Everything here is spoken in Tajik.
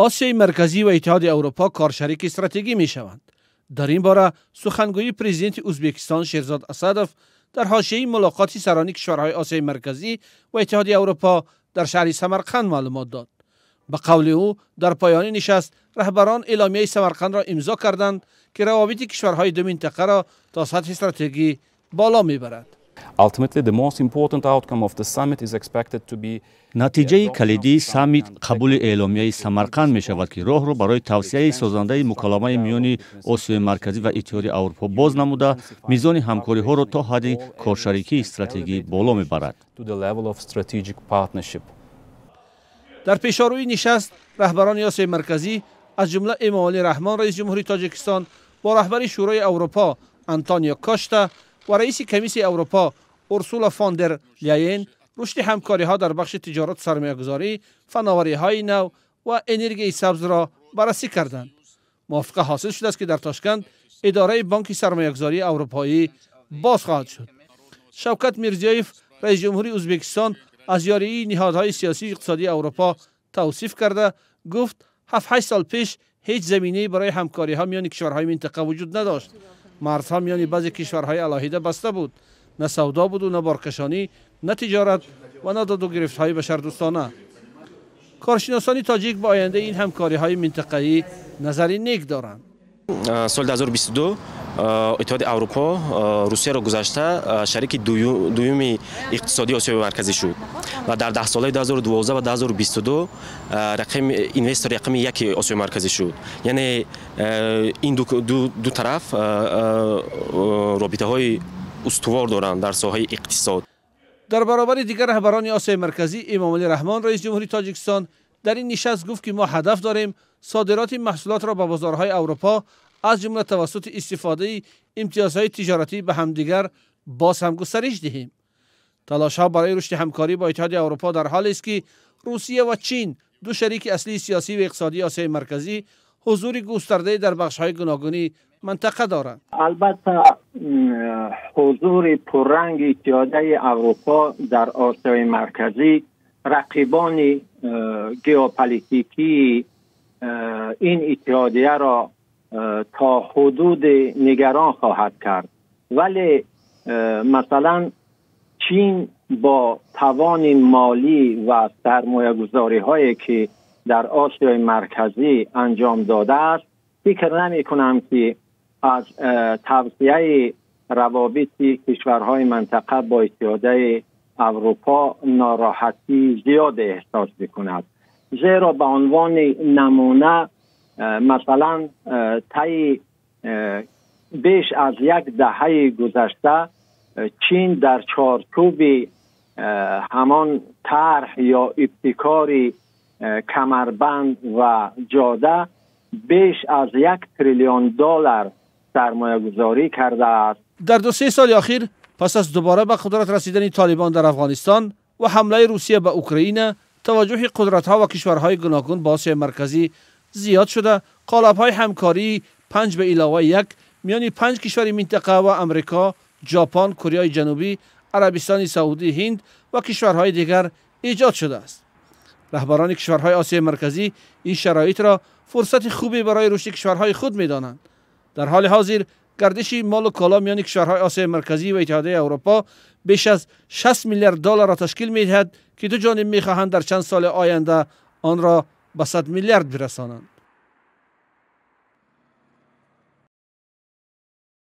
Осиёи Марказӣ ва Иттиҳоди Аврупо коршарики стратегӣ мешаванд. Дар ин бора сухангӯи президенти Ӯзбекистон Шерзод Асадов дар ҳошияи мулоқоти сарони кишварҳои Осиёи Марказӣ ва Иттиҳоди Аврупо дар шаҳри Самарқанд маълумот дод. Ба қавли ӯ, дар поёни нишаст раҳбарон эъломияи Самарқандро имзо карданд, ки равобити кишварҳои ду минтақаро то сатҳи стратегӣ боло мебарад. Ultimately, the most important outcome of the summit is expected to be Натиҷаи калидии саммит қабули эъломияи Самарқанд мешавад, ки роҳро барои тавсеаи созандаи муколамаи миёни Осиёи Марказӣ ва Иттиҳоди Аврупо боз намуда, мизони ҳамкориҳоро то ҳадди коршарикии стратегӣ боло мебарад. to the level of strategic partnership. Дар пешорӯи нишаст раҳбарони Осиёи Марказӣ, аз ҷумла Эмомалӣ Раҳмон, раиси ҷумҳури Тоҷикистон, бо раҳбари Шӯрои Аврупо Антонио Кошта ва раиси Комиссияи Аврупо Урсула фон дер Ляйен рушди ҳамкориҳо дар бахши тиҷорату сармоягузорӣ, фановариҳои нав ва энергияи сабзро баррасӣ карданд. Мувофиқа ҳосил шудааст, ки дар Тошканд идораи Бонки сармоягузории аврупоӣ боз хоҳад шуд. Шавкат Мирзиёев, раиси ҷумҳури Ӯзбекистон, аз ёрии ниҳодҳои сиёсию иқтисодии Аврупо тавсиф карда гуфт, 7-8 сол пеш ҳеҷ заминае барои ҳамкориҳо миёни кишварҳои минтақа вуҷуд надошт. Марзҳо миёни баъзе кишварҳои алоҳида баста буд. На савдо буду, на боркашонӣ, на тиҷорат ва на доду гирифтҳои башардӯстона. Коршиносони тоҷик ба ояндаи ин ҳамкориҳои минтақаӣ назари нек доранд. Соли 2022 Иттиҳоди Аврупо Русияро гузашта, шарики дуюми иқтисодии Осиёи Марказӣ шуд ва дар даҳсолаи 2012 ва 2022 рақами инвестори рақами яки Осиёи Марказӣ шуд. Яъне ин ду тараф робитаҳои устувор доранд дар соҳаи иқтисод. Дар баробари дигар раҳбарони Осиёи Марказӣ, Эмомалӣ Раҳмон, раиси ҷумҳури Тоҷикистон, дар ин нишаст гуфт, ки мо ҳадаф дорем содироти маҳсулотро ба бозорҳои Аврупо, аз ҷумла тавассути истифодаи имтиёзҳои тиҷоратӣ ба ҳамдигар, боз ҳам густариш диҳем. Талошҳо барои рушди ҳамкорӣ бо Иттиҳоди Аврупо дар ҳолест, ки Русия ва Чин, ду шарики аслии сиёсӣ ва иқтисодии Осиёи Марказӣ, ҳузури густардае дар бахшҳои гуногуни минтақа доранд. Албатта, ҳузури пурранги Иттиҳодияи Аврупо дар Осиёи Марказӣ рақибони геополитикии ин иттиҳодияро то ҳудуд нигарон хоҳад кард, вале масалан Чин бо тавони молӣ ва сармоягузориҳое, ки дар Осиёи Марказӣ анҷом додааст, фикр намекунам, ки аз тавсеаи равобити кишварҳои минтақа бо Иттиҳодияи Аврупо нороҳатии зиёде эҳсос бикунад. Зеро ба унвони намуна, масалан, тайи беш аз як даҳаи гузашта Чин дар чорчӯби ҳамон тарҳ ё ибтикори камарбанд ва ҷода беш аз 1 триллион доллар сармоягузорӣ кардааст. Дар 2-се соли охир, пас аз дубора ба қудрат расидани Толибон дар Афғонистон ва ҳамлаи Русия ба Украина, таваҷҷӯҳи қудратҳо ва кишварҳои гуногун ба Осиёи Марказӣ зиёд шуда, қолабҳои ҳамкории 5+1 миёни панҷ кишвари минтақа ва Амрико, Ҷопон, Кореяи Ҷанубӣ, Арабистони Саудӣ, Ҳинд ва кишварҳои дигар эҷод шудааст. Раҳбарони кишварҳои Осиёи Марказӣ ин шароитро фурсати хубе барои рушди кишварҳои худ медонанд. Дар ҳоли ҳозир гардиши молу коло миёни кишварҳои Осиёи Марказӣ ва Иттиҳодияи Аврупо беш аз 60 миллиард долларро ташкил медиҳад, ки ду ҷониб мехоҳанд дар чанд соли оянда онро ба 100 миллиард бирасонанд.